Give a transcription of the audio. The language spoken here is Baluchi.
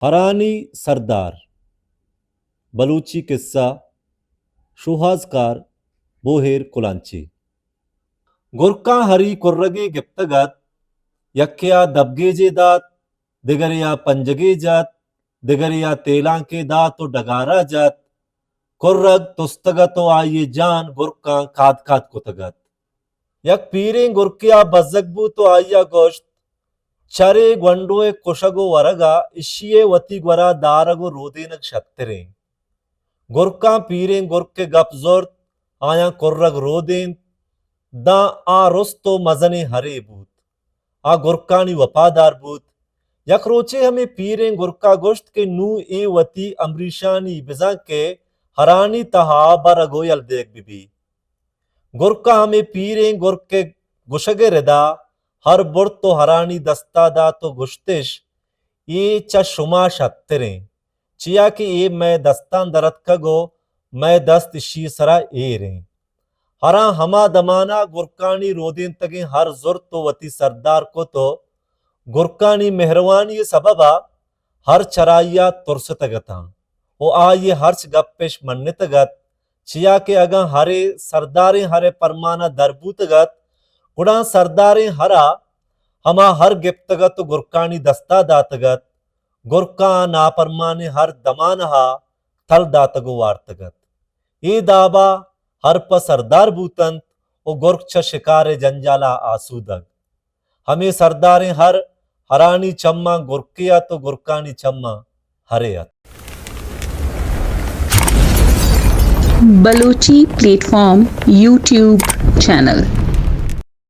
ہرانی سردار۔ بلوچی قصہ۔ شوہازکار بوہیر کلانچی۔ گرکاں ہری کرگے گپتگ ات، یکے ءَ دبگیجے دات، دگرے ءَ پنجگے جت، دگرے ءَ تیلانکے دات ءُ ڈگار ءَ جت۔ کرگ تستگ ات ءُ آئی ءِ جان گرکاں کاد کاد کتگ ات۔ یک پیریں گرکے ءَ بزگ بوت ءُ آئی ءَ گوشت، چرے گونڈو ءِ کشگ ءُ ورگ ءَ ایشی ءِ وتی گورا دارگ ءُ رودینگ شتریں۔ گرکاں پیریں گرک ءِ گپ زرت، آیاں کرگ رودینت، داں آ رست ءُ مزنیں ہرے بوت۔ آ گرکانی وپادار بوت۔ یک روچے ہمے پیریں گرک ءَ گوشت کہ نوں اے وتی امریشانی بزاں کہ ہرانی تہا برگ ءُ یل دیگ بہ بیت۔ گرک ءَ ہمے پیریں گرک ءِ گوشگ ءِ ردا ہر برت ءُ ہرانی دست ءَ دات ءُ گوشتش، اے چہ شما شتریں، چیا کہ اے مئے دستاں در اتکگ ءُ مئے دست اشی ءِ سرا ایر ایں۔ ہراں ہما دمان ءَ گرکانی رودینتگیں ہر زرت ءُ وتی سردار کت ءُ گرکانی مہروانی ءِ سبب ءَ ہر چرائی ءَ ترستگ اتاں ءُ آئی ءِ ہرچ گپ اش منتگ ات، چیا کہ اگاں ہرے سرداریں ہر ءِ پرمان ءَ در بوتگ ات، گڑا سرداریں ہر ءَ ہما ہر گپتگ ات ءُ گرکانی دست ءَ داتگ ات، گرکاں ناپرمانیں ہر دمان ءَ تل داتگ ءُ وارتگ ات۔ اے داب ءَ ہر پہ سردار بوت انت ءُ گرک چہ شکار ءِ جنجال ءَ آسودگ۔ ہمے سرداریں ہر، ہرانی چماں گرکے ات ءُ گرکانی چماں ہرے ات۔ Balochi platform YouTube channel.